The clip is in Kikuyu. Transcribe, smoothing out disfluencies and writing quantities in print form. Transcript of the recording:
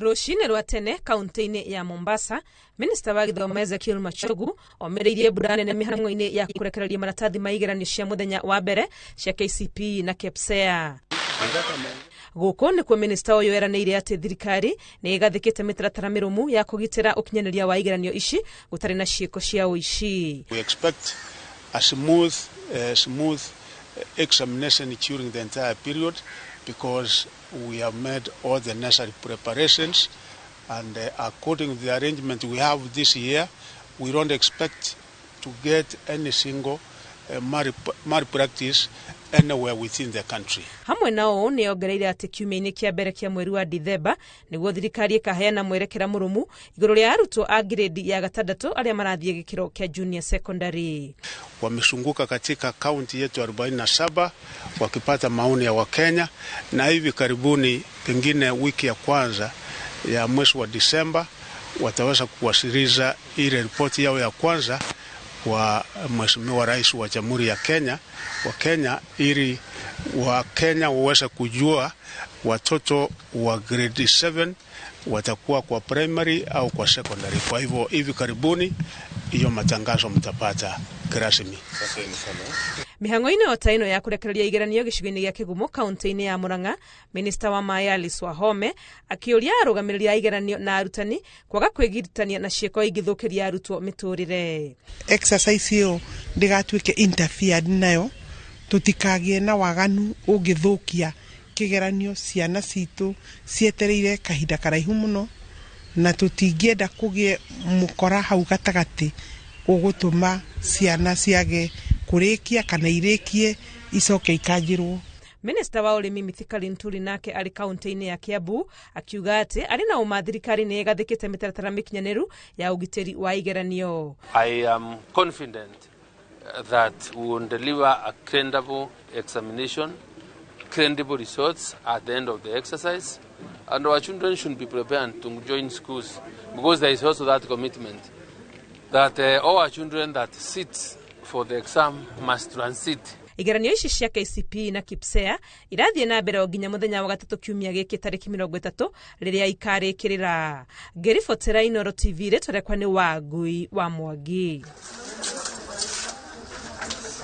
Rũcinĩ rwa tene kaunti-inĩ ya Mombasa, minista wa gĩthomo Ezekiel Machogu omĩrĩirie mbura nene mĩhang'o-inĩ ya kũrekereria maratathi ma igeranio cia mũthenya wa mbere cia KCPE na KPSEA. Gũkũ nĩkuo minista ũyũ eranĩire atĩ thirikari nĩ ĩgathĩkĩte mĩtaratara mĩrũmu ya kũgitĩra ũkinyanĩria wa igeranio ici gũtarĩ na ciĩko cia ũici. We expect a smooth examination during the entire period because we have made all the necessary preparations, and according to the arrangement we have this year, we don't expect to get any single malpractice anywhere within the country. Hamwe na ũũ nĩ ongereire atĩ kiumia-inĩ kĩa mbere kĩa mweri wa Dithemba nĩguo thirikari ĩkaheana mwerekera mũrũmu igũrũ rĩa arutwo a grade ya gatandatũ arĩa marathiĩ gĩkĩro kĩa junior secondary. Wamezunguka katika kaunti yetu 47 wakipata maoni ya Wakenya, na hivi karibuni pengine wiki ya kwanza ya mwezi wa Disemba wataweza kuwasilisha ile ripoti yao ya kwanza kwa Mheshimiwa Rais wa Jamhuri ya Kenya, wa Kenya, ili wa Kenya waweze kujua watoto wa grade 7 watakuwa kwa primary au kwa secondary. Kwa hivyo hivi karibuni hiyo matangazo mtapata rasmi. Mĩhang'o-inĩ o ta ĩno ya kũrekereria igeranio gĩcigo-inĩ gĩa Kĩgumo kaunti-inĩ ya Murang'a, minista wa maĩ Alice Wahome akĩũria arũgamĩrĩri a igeranio na arutani kwaga kwĩgiritania na ciĩko ingĩthũkĩria arutwo mĩtũrĩre. Exercise ĩyo ndĩgatuĩke interfered nayo, tũtikagĩe na waganu ũngĩthũkia kĩgeranio. Ciana citũ cietereire kahinda karaihu mũno na tũtingĩenda kũgĩe mũkora hau gatagatĩ ũgũtũma ciana ciage kũrĩkia kana irĩkie icoke ikanjĩrwo. Minista wa ũrĩmi Mithika Linturi nake arĩ kaunti-inĩ ya Kiambu akiuga atĩ arĩ na ũma thirikari nĩ ĩgathĩkĩte mĩtaratara mĩkinyanĩru ya ũgitĩri wa igeranio. I am confident that we will deliver a credible examination, credible results at the end of the exercise, and our children should be prepared to join schools, because there is also that commitment that all our children that sit for the exam must transit. Igeranio ici cia KCPE na KPSEA irathiĩ na mbere o nginya mũthenya wa gatatũ kiumia gĩkĩ tarĩki 30 rĩrĩa ikarĩkĩrĩra. Ngĩribotera Inooro TV, rĩtwa rĩakwa nĩ Wangui wa Mwangi.